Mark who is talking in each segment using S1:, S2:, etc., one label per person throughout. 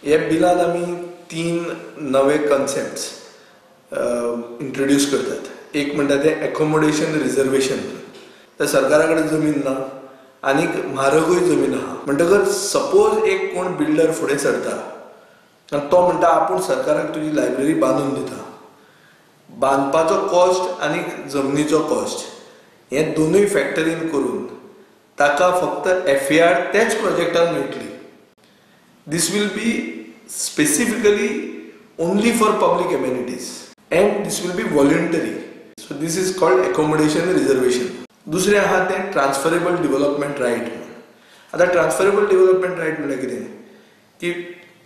S1: हे बिलान आमी 3 नवे कन्सेप्ट्स इंट्रोड्यूस करतात. एक म्हणटा तें एकोमोडेशन रिजर्वेशन. तर सरकारा कडेन जमीन ना आनीक म्हारगूय जमीन आहा, म्हणटकच सपोज एक कोण बिल्डर फुडें सरता आनी तो म्हणटा आपूण सरकाराक तुजी लायब्ररी बांदून दिता, बांदपाचो कॉस्ट आनी जमनीचो कॉस्ट हे दोनूय फॅक्टरीन करून ताका फक्त FAR त्याच प्रोजेक्टान मेळटली. This will be specifically only for public amenities and this will be voluntary. So this is called accommodation reservation. दुसरें आहा तें ट्रान्सफरेबल डेव्हलपमेंट रायट. आतां ट्रान्सफरेबल डेव्हलपमेंट रायट म्हणल्यार कितें की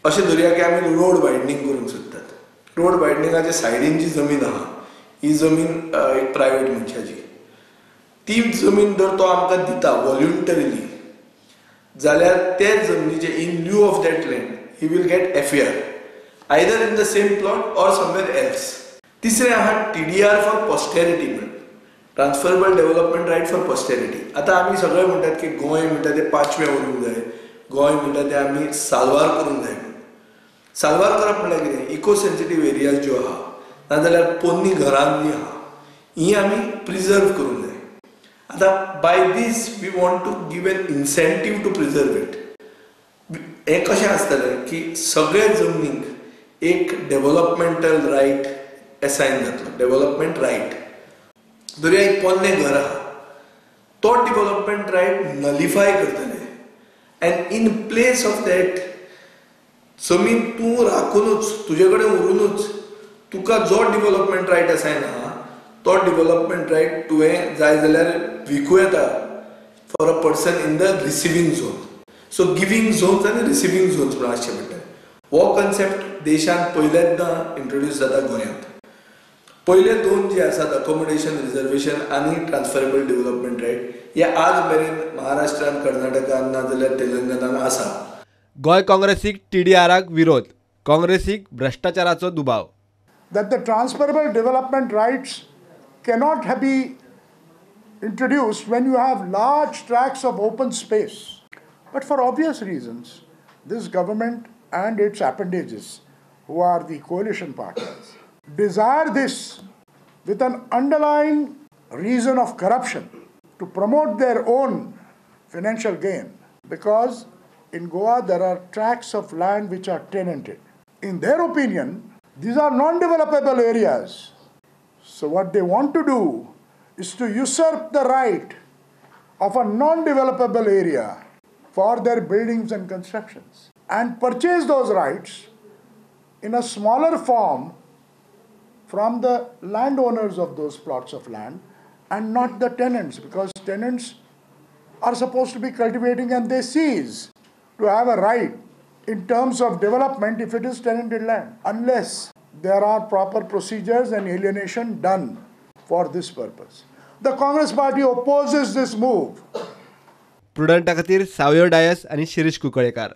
S1: अशें धरुया की आमी रोड वायडनींग करूंक सोदतात. रोड वायडनिंगाच्या सायडीन जी जमीन आहा ही जमीन एक प्रायवेट मनशाची, ती जमीन जर तो आमकां दिता वॉल्युंटरीली जाल्यार ते जमनीचे in lieu of that land he will get FAR either in the same plot or somewhere else. तिसरें आहा TDR for posterity म्हण, transferable development right for posterity. आतां आमी सगळे म्हणटात की गोंय म्हणटा तें पांचवें उरूंक जाय, गोंय म्हणटा तें आमी साल्वार करूंक जाय. साल्वार करप म्हणल्यार कितें, इको सेन्सिटीव एरियाज ज्यो आहा नाजाल्यार पोन्नी घरां जी आहा ही आमी प्रिजर्व करूंक जाय. आतां by this we want to give an incentive to preserve it. हें कशें आसतलें की सगळे जमनीक एक डेव्हलपमेंटल रायट एसायन जातलो. डेव्हलपमेंट रायट धरुया एक पोन्नें घर आहा, तो डेव्हलपमेंट रायट नलिफाय करतले and in place of that जमीन तूं राखुनूच तुजे कडेन उरुनूच तुका जो डेव्हलपमेंट रायट असायन आहा तो डेव्हलपमेंट रायट तुवें जाय जाल्यार विकूं येता for a person in the receiving zone. So giving zones आनी रिसिवींग झोन्स म्हणून आसचें पडटा. हो कन्सेप्ट देशांत पयल्यांदा इंट्रोड्यूस जाता गोंयांत. पयले 2 जे आसात अकोमोडेशन रिजर्वेशन आनी ट्रान्सफरेबल डेव्हलपमेंट रायट हे आज मेरेन महाराष्ट्रान, कर्नाटकान ना जाल्यार तेलंगणान आसा.
S2: गोंय काँग्रेसीक TDRाक विरोध, काँग्रेसीक भ्रश्टाचाराचो दुबाव.
S3: That the transferable development rights cannot be introduced when you have large tracts of open space. But for obvious reasons, this government and its appendages, who are the coalition partners, desire this with an underlying reason of corruption to promote their own financial gain, because in Goa there are tracts of land which are tenanted. In their opinion, these are non-developable areas. So what they want to do is to usurp the right of a non-developable area for their buildings and constructions and purchase those rights in a smaller form from the landowners of those plots of land and not the tenants, because tenants are supposed to be cultivating and they cease to have a right in terms of development if it is tenanted land, unless there are proper procedures and alienation done for this purpose. The Congress party opposes this move.
S2: प्रुडंटा खातीर सावयो डायस आनी शिरीष कुंकळेकार.